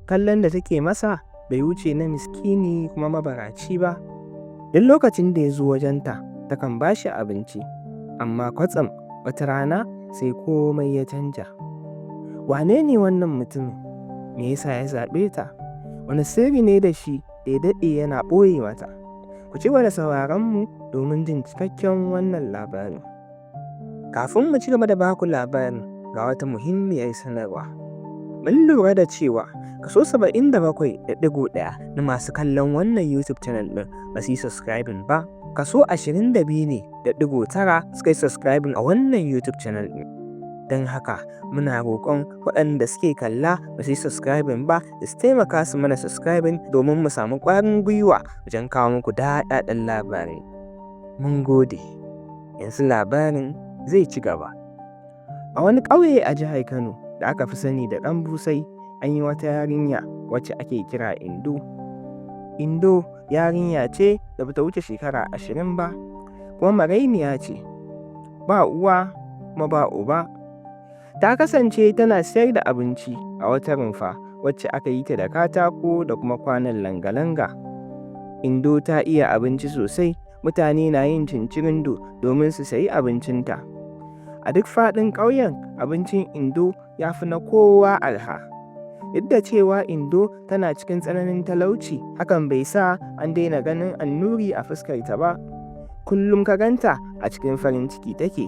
Kallon da take masa bai wuce na miskini kuma mabaraci ba. Duk lokacin da ya zo wajenta, takan ba shi abinci, amma kwatsam wata rana sai komai ya canja. Wane ne wannan mutumin? Me ya sa ya zaɓe ta? Wane sirri ne da shi da ya daɗe yana ɓoye mata? Ku ci gaba da sauraron mu domin jin cikakken wannan labarin. Kafin mu ci gaba da ba ku labarin, ga wata muhimmiyar sanarwa. Mun lura da cewa kaso 77.1 na masu kallon wannan YouTube channel ɗin ba su yi subscribing ba, kaso 22.9 suka yi subscribing a wannan YouTube channel ɗin. Don haka muna roƙon waɗanda suke kalla ba su yi subscribing ba da su taimaka su mana subscribing domin mu samu ƙwarin gwiwa wajen kawo muku daɗaɗɗen labarai. Mun gode. Yanzu labarin zai ci gaba. A wani ƙauye a jihar Kano da aka fi sani da Ɗan Busai, an yi wata yarinya wacce ake kira Indo. Indo yarinya ce da bata wuce shekara 20 ba, kuma marainiya ce, ba uwa kuma ba uba. Ta kasance tana sayar da abinci a wata rumfa wacce aka yi ta da katako da kuma kwanon langa-langa. Indo ta iya abinci sosai, mutane na yin cincirindo domin su sayi abincinta. A duk faɗin ƙauyen, abincin Indo ya fi na kowa arha. Duk da cewa Indo tana cikin tsananin talauci, hakan bai sa an daina ganin annuri a fuskarta ba. Kullum ka ganta a cikin farin ciki take.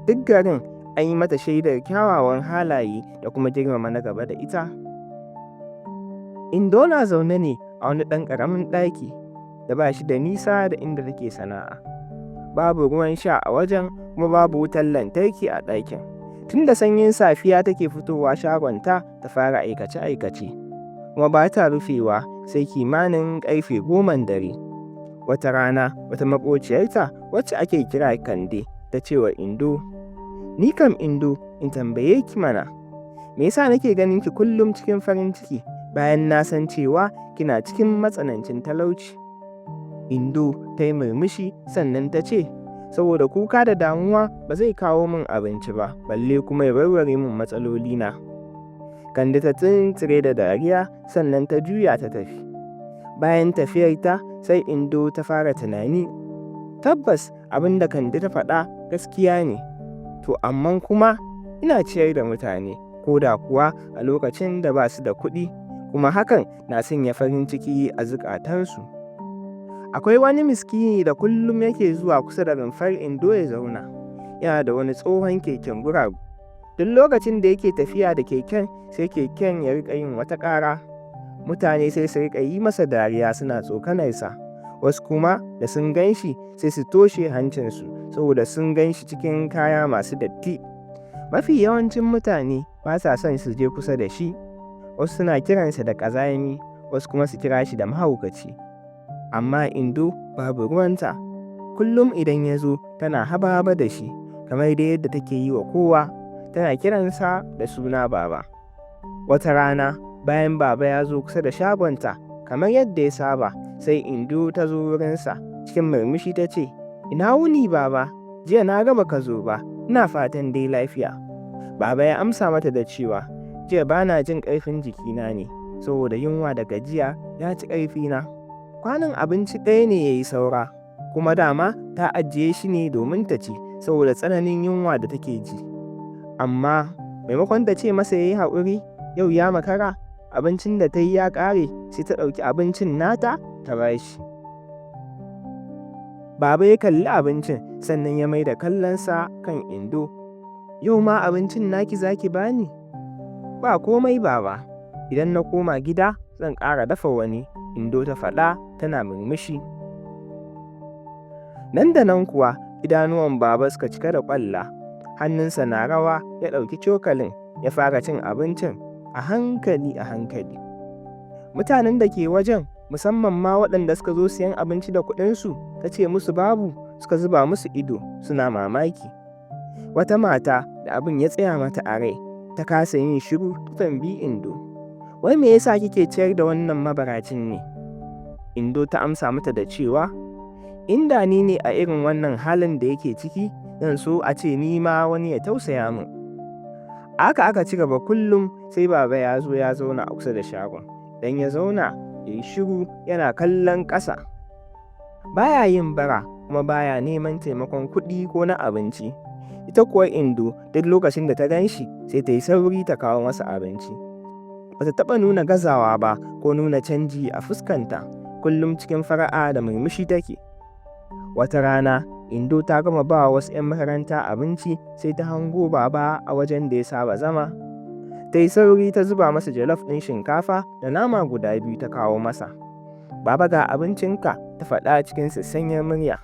Duk garin an yi mata shaidar kyawawan halaye da kuma girmama na gaba da ita. Indo na zaune ne a wani ɗan ƙaramin ɗaki da ba shi da nisa da inda take sana'a. Babu ruwan sha a wajen, kuma babu wutar lantarki a ɗakin. Tun da sanyin safiya take fitowa shagonta ta fara aikace-aikace, kuma ba ta rufewa sai kimanin ƙarfe 10n dare. Wata rana wata maƙociyarta wacce ake kira Kande ta ce wa Indo, "Ni kam Indo, in tambaye ki mana, me yasa nake ganin ki kullum cikin farin ciki bayan na san cewa kina cikin matsanancin talauci?" Indo ta yi murmushi sannan ta ce, "Saboda kuka da damuwa ba zai kawo min abinci ba, balle kuma ya warware min matsalolina." Kande ta tuntsire da dariya sannan ta juya ta tafi. Bayan tafiyarta sai Indo ta fara tunani, tabbas abin da Kande ta faɗa gaskiya ne, to amma kuma ina ciyar da mutane ko da kuwa a lokacin da ba su da kuɗi, kuma hakan na sanya farin ciki a zukatansu. Akwai wani miskini da kullum yake zuwa kusa da rumfar Indo ya zauna, yana da wani tsohon keken guragu. Duk lokacin da yake tafiya da keken, sai keken ya riƙa yin wata ƙara. Mutane sai su riƙa yi masa dariya suna tsokanarsa, wasu kuma da sun gan shi sai su toshe hancinsu saboda sun gan shi cikin kaya masu datti. Mafi yawancin mutane ba sa son su je kusa da shi, wasu suna kiransa da ƙazami, wasu kuma su kira shi da mahaukaci. Amma Indo babu ruwanta, kullum idan ya zo tana haba-haba da shi kamar dai yadda take yi wa kowa, tana kiransa da suna Baba. Wata rana bayan Baba ya zo kusa da shagonta kamar yadda ya saba, sai Indo ta zo wurinsa cikin murmushi ta ce, "Ina wuni Baba, jiya na ga ba ka zo ba, ina fatan dai lafiya." Baba ya amsa mata da cewa, "Jiya ba na jin ƙarfin jikina ne, saboda yunwa da gajiya ya ci ƙarfina. Kwanon abinci ɗaya ne ya yi saura, kuma dama ta ajiye shi ne domin ta ci saboda tsananin yunwa da take ji." Amma maimakon ta ce masa ya yi haƙuri, yau ya makara, abincin da ta yi ya ƙare, sai ta ɗauki abincin nata ta ba shi. Baba ya kalli abincin sannan ya mai da kallonsa kan Indo. "Yau ma abincin naki za ki ba ni?" "Ba komai Baba, idan na koma gida zan ƙara dafa wani," Indo ta faɗa tana murmushi. Nan da nan kuwa idanuwan Baba suka cika da ƙwalla, hannunsa na rawa ya ɗauki cokalin ya fara cin abincin a hankali a hankali. Mutanen da ke wajen, musamman ma waɗanda suka zo siyan abinci da kuɗinsu ta ce musu babu, suka zuba musu ido suna mamaki. Wata mata da abin ya tsaya mata a rai ta kasa yin shiru ta tambayi Indo, "Wai me yasa kike ciyar da wannan mabaracin ne?" Indo ta amsa mata da cewa, "Inda ni ne a irin wannan halin da yake ciki, zan so a ce ni ma wani ya tausaya min." Haka aka ci gaba, kullum sai Baba ya zo ya zauna a kusa da shagon. Dan ya zauna ya yi shiru yana kallon ƙasa. Baya yin bara kuma baya neman taimakon kuɗi ko na abinci. Ita kuwa Indo, duk lokacin da ta gan shi sai ta yi sauri ta kawo masa abinci. Ba ta taɓa nuna gazawa ba ko nuna canji a fuskanta, kullum cikin fara'a da murmushi take. Wata rana Indo ta gama ba wasu 'yan makaranta abinci, sai ta hango Baba a wajen da ya saba zama. Ta yi sauri ta zuba masa jalof ɗin shinkafa da nama guda biyu ta kawo masa. "Baba, ga abincinka," ta faɗa cikin sassanyar murya.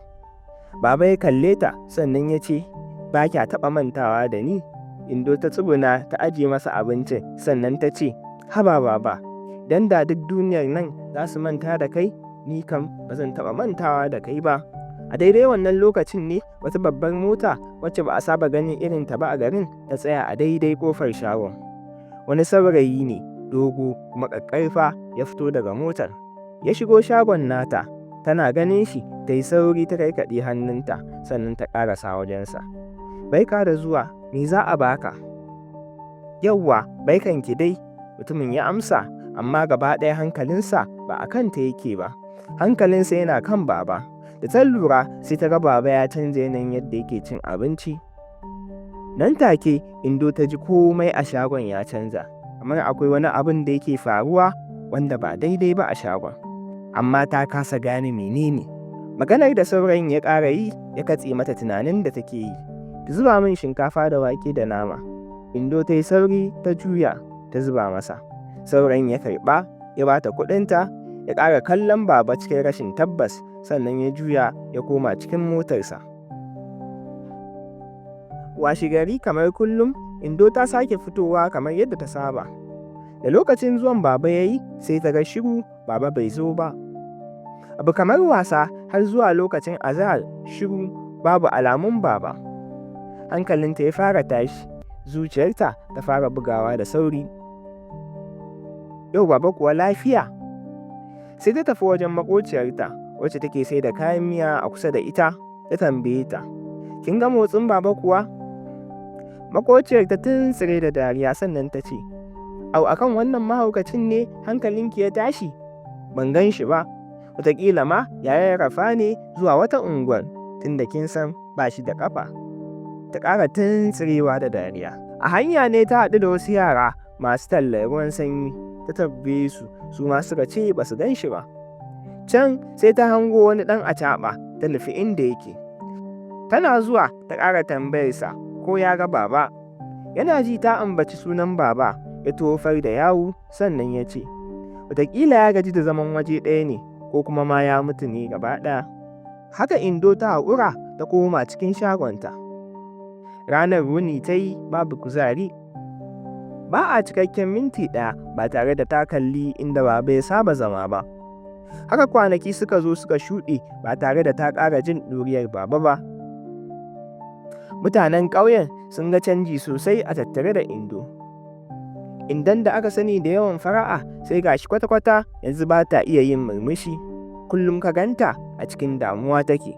Baba ya kalle ta sannan ya ce, "Ba kya taɓa mantawa da ni?" Indo ta tsuguna ta ajiye masa abincin sannan ta ce, "Haba Baba, dan da duk duniyar nan za su manta da kai, ni kam ba zan taɓa mantawa da kai ba." A daidai wannan lokacin ne wata babbar mota wacce ba a saba ganin irin ta ba a garin ta tsaya a daidai kofar shagon. Wani saurayi ne dogo kuma ƙaƙƙarfa ya fito daga motar. Ya shigo shagon nata, tana ganin shi ta yi sauri ta karkaɗe hannunta sannan ta ƙarasa wajensa. "Barka da zuwa, me za a baka?" "Yauwa, barkanki dai," mutumin ya amsa, amma gaba ɗaya hankalinsa ba a kanta yake ba. Hankalinsa yana kan Baba. Da ta lura sai ta ga Baba ya canza yanayin yadda yake cin abinci. Nan take Indo ta ji komai a shagon ya canza, kamar akwai wani abun da yake faruwa wanda ba daidai ba a shagon. Amma ta kasa gane menene. Maganar da saurayin ya ƙara yi ya katse mata tunanin da take yi. "Ki zuba min shinkafa da wake da nama." Indo ta yi sauri ta juya ta zuba masa. Saurayin ya karɓa ya ba ta kuɗinta, ya ƙara kallon Baba cikin rashin tabbas, sannan ya juya ya koma cikin motarsa. Washegari kamar kullum Indo ta sake fitowa kamar yadda ta saba. Da lokacin zuwan Baba ya yi sai ta ga shiru, Baba bai zo ba. Abu kamar wasa har zuwa lokacin azahar shiru, babu alamun Baba. Hankalinta ya fara tashi, zuciyarta ta fara bugawa da sauri. Yau Baba kuwa lafiya? Sai ta tafi wajen maƙociyarta wacce take sai da kayan miya a kusa da ita, ta tambaye ta, "Kin ga motsin Baba kuwa?" Maƙociyar ta tuntsire da dariya sannan ta ce, "Au, akan wannan mahaukacin ne hankalinki ya tashi? Ban gan shi ba. Wataƙila ma ya rarrafa ne zuwa wata unguwar, tunda kin san ba shi da ƙafa." Ta ƙara tuntsirewa da dariya. A hanya ne ta haɗu da wasu yara masu tallar ruwan sanyi, ta tambaye su, su ma suka ce ba su gan shi ba. Can sai ta hango wani ɗan acaɓa, ta nufi inda yake. Tana zuwa ta ƙara tambayarsa ko ya ga Baba. Yana ji ta ambaci sunan Baba ya tofar da yawu sannan ya ce, "Wataƙila ya gaji da zaman waje ɗaya ne, ko kuma ma ya mutu ne gaba ɗaya." Haka Indo ta haƙura ta koma cikin shagonta. Ranar wuni ta yi babu kuzari. Ba a cikakken minti ɗaya ba tare da ta kalli inda Baba ya saba zama ba. Haka kwanaki suka zo suka shuɗe ba tare da ta ƙara jin ɗuriyar Baba ba. Mutanen ƙauyen sun ga canji sosai a tattare da Indo. Indon da aka sani da yawan fara'a sai gashi kwata-kwata yanzu ba ta iya yin murmushi. Kullum ka ganta a cikin damuwa take.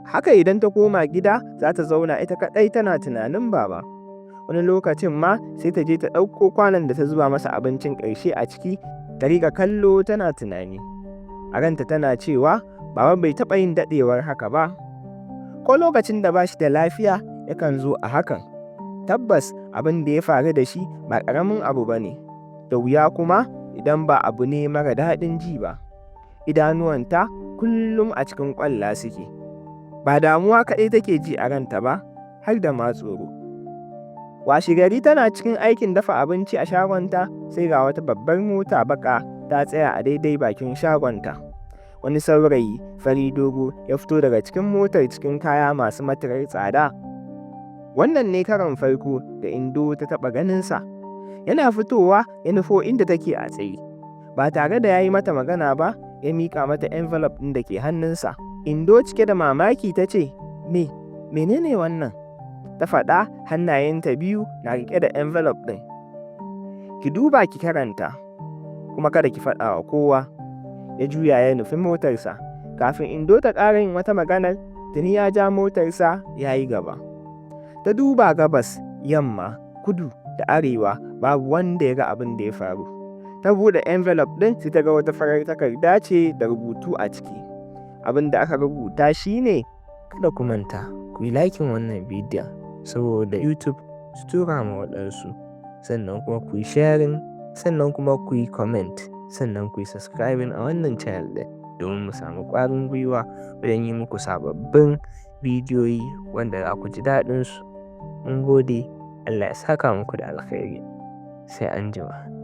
Haka idan ta koma gida za ta zauna ita kaɗai tana tunanin Baba. Wani lokacin ma sai ta je ta ɗauko kwanon da ta zuba masa abincin ƙarshe a ciki, ta riƙa kallo tana tunani. A ranta tana cewa, Baba bai taɓa yin daɗewar haka ba. Ko lokacin da ba shi da lafiya yakan zo a hakan. Tabbas abin da ya faru da shi ba ƙaramin abu ba ne, da wuya kuma idan ba abu ne mara daɗin ji ba. Idanuwanta kullum a cikin ƙwalla suke. Ba damuwa kaɗai take ji a ranta ba, har da ma tsoro. Washegari tana cikin aikin dafa abinci a shagonta sai ga wata babbar mota baƙa ta tsaya a daidai bakin shagonta. Wani saurayi fari dogo ya fito daga cikin motar cikin kaya masu matuƙar tsada. Wannan ne karon farko da Indo ta taɓa ganinsa. Yana fitowa ya nufo inda take a tsaye. Ba tare da ya yi mata magana ba, ya miƙa mata envelope ɗin da ke hannunsa. Indo cike da mamaki ta ce, "Me, menene wannan?" Ta faɗa hannayenta biyu na riƙe da envelope ɗin. "Ki duba ki karanta, kuma kada ki faɗa wa kowa." Ya juya ya nufi motarsa. Kafin Indo ta ƙara yin wata maganar, tuni ya ja motarsa ya yi gaba. Ta duba gabas, yamma, kudu da arewa, babu wanda ya ga abin da ya faru. Ta buɗe envelope ɗin, sai ta ga wata farar takarda ce da rubutu a ciki. Abin da aka rubuta shi ne: Kada ku manta ku yi liking wannan bidiyon saboda YouTube su tura ma waɗansu, sannan kuma ku yi sharing, sannan kuma ku yi comment, sannan ku yi subscribing a wannan channel ɗin domin mu samu ƙwarin gwiwa wajen yi muku sababbin bidiyoyi wanda za ku ji daɗinsu. Mun gode, Allah ya saka muku da alkhairi. Sai anjima.